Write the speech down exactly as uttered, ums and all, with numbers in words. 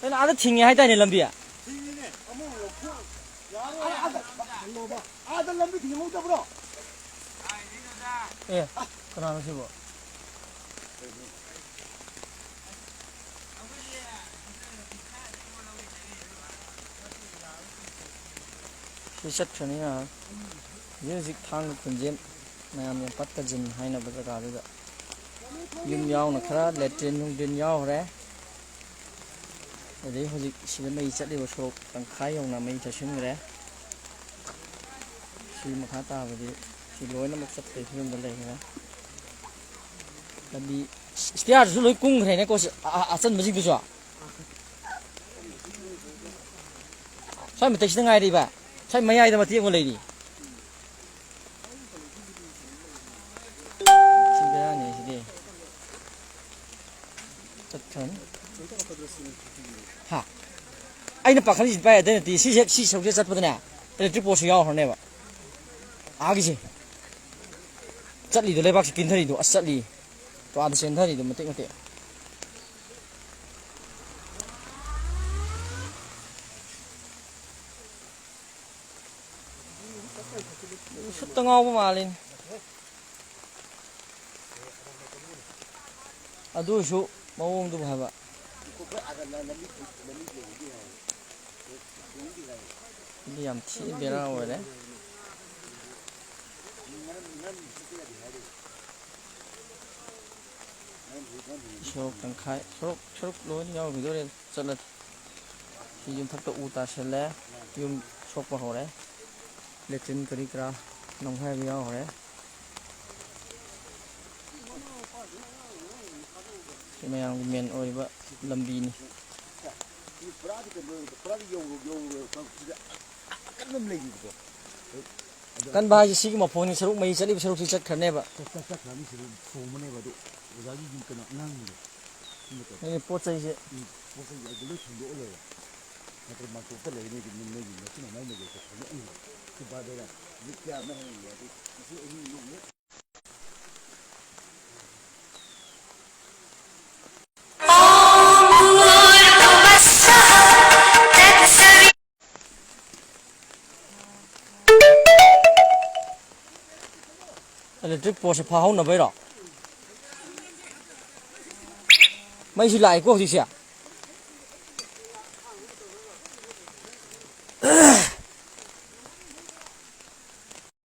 ꯀꯩꯅꯣ, ꯑꯥꯗ ꯊꯤꯡꯉꯦ ꯍꯥꯏꯗꯥꯏꯅꯦ ꯂꯝꯕꯤ? ꯊꯤꯡꯉꯤꯅꯦ, ꯑꯃꯨꯛ ꯂꯧꯊꯣꯛ-, ꯌꯥꯔꯣꯏ, ꯑꯥꯗ, ꯑꯥꯗ ꯂꯝꯕꯤ ꯊꯤꯡꯍꯧꯗꯕ꯭ꯔꯣ? ꯑꯦ, ꯀꯅꯥꯅꯣ ꯁꯤꯕꯣ? ꯁꯤ ꯆꯠꯈ꯭ꯔꯅꯤ ꯉꯥꯏꯍꯥꯛ꯫ ꯍꯧꯖꯤꯛ ꯍꯧꯖꯤꯛ ꯊꯥꯡꯒ ꯈꯨꯟꯖꯦꯟ, ꯃꯌꯥꯝ ꯌꯥꯝ ꯄꯠꯀ ꯖꯤꯟ ꯍꯥꯏꯅꯕ ꯖꯒꯥꯗꯨꯗ ꯌꯨꯝ ꯌꯥꯎꯅ ꯈꯔ ꯂꯦꯇ꯭ꯔꯤꯟ ꯅꯨꯡꯗ꯭ꯔꯤꯟ ꯌꯥꯎꯈ꯭ꯔꯦ꯫ ꯑꯗꯩ ꯍꯧꯖꯤꯛ ꯁꯤꯗ ꯃꯩ ꯆꯠꯂꯤꯕ ꯁꯣꯔꯣꯛ ꯇꯪꯈꯥꯏ ꯌꯧꯅ ꯃꯩ ꯆꯠꯁꯤꯟꯈ꯭ꯔꯦ꯫ ꯁꯤ ꯃꯈꯥ ꯇꯥꯕꯗꯤ ꯁꯤ ꯂꯣꯏꯅꯃꯛ ꯆꯠꯄꯒꯤ ꯐꯤꯕꯝꯗ ꯂꯩꯈ꯭ꯔꯦ꯫ ꯂꯝꯕꯤ ꯏꯁꯇꯤꯌꯥꯔꯗꯨꯁꯨ ꯂꯣꯏ ꯀꯨꯝꯈ꯭ꯔꯦꯅꯦꯀꯣ, ꯁꯤ ꯑ-, ꯑ-, ꯑꯆꯟꯕꯁꯤꯡꯗꯨꯁꯨ꯫ ꯁ꯭ꯋꯥꯏ ꯃꯇꯦꯛꯁꯤꯗ ꯉꯥꯏꯔꯤꯕ, ꯁ꯭ꯋꯥꯏ ꯃꯌꯥꯏꯗ ꯃꯇꯦꯛ ꯑꯃ ꯂꯩꯔꯤ꯫ ꯁꯤ ꯕꯦꯔꯥꯅꯤ ꯁꯤꯗꯤ꯫ ꯆꯠꯈ꯭ꯔꯅꯤ꯫ ꯍꯥ? ꯑꯩꯅ ꯄꯥꯈꯠꯂꯤꯁꯤ ꯄꯥꯏ ꯑꯗꯩ ꯅꯠꯇꯦ꯫ ꯁꯤꯁꯦ, ꯁꯤ ꯁꯔꯨꯛꯁꯦ ꯆꯠꯄꯗꯅꯦ, electric post ꯁꯨ ꯌꯥꯎꯈ꯭ꯔꯅꯦꯕ꯫ ꯑꯥꯒꯤꯁꯦ꯫ ꯆꯠꯂꯤꯗꯣ, ꯂꯩꯕꯥꯛꯁꯦ ꯀꯤꯟꯊꯔꯤꯗꯣ, ꯑꯁ, ꯆꯠꯂꯤ꯫ ꯇꯣꯉꯥꯟꯅ ꯆꯦꯟꯊꯔꯤꯗꯣ ꯃꯇꯦꯛ ꯃꯇꯦꯛ꯫ ꯁꯨꯠꯇ ꯉꯥꯎꯕ ꯃꯥꯜꯂꯤꯅꯦ꯫ ꯑꯗꯨ ꯑꯣꯏꯔꯁꯨ ꯃꯑꯣꯡꯗꯨꯕꯨ ꯍꯥꯏꯕ꯫ ꯑꯗꯨ ꯌꯥꯝ ꯊꯤ ꯕꯦꯔꯥ ꯑꯣꯏꯔꯦ꯫ ꯁꯣꯔꯣꯛ ꯇꯪꯈꯥꯏ, ꯁꯣꯔꯣꯛ ꯁꯔꯨꯛ ꯂꯣꯏꯅ ꯌꯥꯎꯈꯤꯗꯣꯔꯦ ꯆꯠꯂꯗꯤ꯫ ꯁꯤ ꯌꯨꯝꯊꯛꯇ ꯎ ꯇꯥꯁꯜꯂꯦ, ꯌꯨꯝ ꯁꯣꯛꯄ ꯍꯧꯔꯦ, ꯂꯦꯇ꯭ꯔꯤꯟ ꯀꯔꯤ ꯀꯔꯥ ꯅꯝꯈꯥꯏꯕ ꯌꯥꯎꯈ꯭ꯔꯦ꯫ ꯁꯤ ꯃꯌꯥꯝꯒꯤ ꯃꯦꯟ ꯑꯣꯏꯔꯤꯕ ꯂꯝꯕꯤꯅꯤ꯫ ꯄꯨꯔꯥꯗꯤ ꯀꯩꯅꯣ, ꯄꯨꯔꯥꯗꯤ ꯌꯧꯔꯣꯏ, ꯌꯧꯔꯣꯏ, ꯁꯤꯗ ꯑꯀꯟꯕ ꯑꯃ ꯂꯩꯔꯤꯕꯀꯣ꯫ ꯑꯗꯣ ꯀꯟꯕ ꯍꯥꯏꯁꯦ ꯁꯤꯒꯤ ꯃꯐꯣꯟꯒꯤ ꯁꯔꯨꯛ, ꯃꯩ ꯆꯠꯂꯤꯕ ꯁꯔꯨꯛꯁꯤ ꯆꯠꯈ꯭ꯔꯅꯦꯕ꯫ ꯆꯠ-, ꯆꯠ-, ꯆꯠꯈ꯭ꯔꯅꯤ, ꯁꯤꯗ ꯊꯣꯡꯕꯅꯦꯕ꯫ ꯑꯗꯨ ꯑꯣꯖꯥꯒꯤ ꯌꯨꯝ ꯀꯩꯅꯣ ꯑꯉꯥꯡꯁꯤꯡꯗꯣ, ꯁꯤ ꯅꯠꯇ꯭ꯔꯣ? ꯅꯣꯏꯒꯤ ꯄꯣꯠ ꯆꯩꯁꯦ꯫ ꯎꯝ, ꯄꯣꯠ ꯆꯩꯁꯦ ꯑꯗꯨ ꯂꯣꯏ ꯊꯣꯡꯗꯣꯛꯑ ꯂꯣꯏꯔꯦ꯫ ꯅꯠꯇ꯭ꯔ ꯃꯥꯡꯇꯣꯛꯇ ꯂꯩ, ꯅꯣꯏꯒꯤ, ꯅꯣꯏꯒꯤ ꯃꯆꯤꯟ ꯃꯅꯥꯎ ꯃꯈꯩꯁꯦ ꯊꯣꯡꯗꯣꯛꯑꯝꯃꯣ꯫ ꯁꯤ ꯕꯥꯔ ꯕꯦꯔꯥ, ꯃꯤꯠ ꯀꯌꯥ ꯑꯃ ꯍꯌꯦꯡ ꯌꯥꯗꯦ꯫ ꯏꯆꯦ ꯑꯍꯤꯡ ꯅꯣꯡꯃ Electric post ꯁꯦ ꯐꯥꯍꯧꯅꯕꯩꯔꯣ? ꯃꯩꯁꯨ ꯂꯥꯛꯑꯦꯀꯣ ꯍꯧꯖꯤꯛꯁꯦ꯫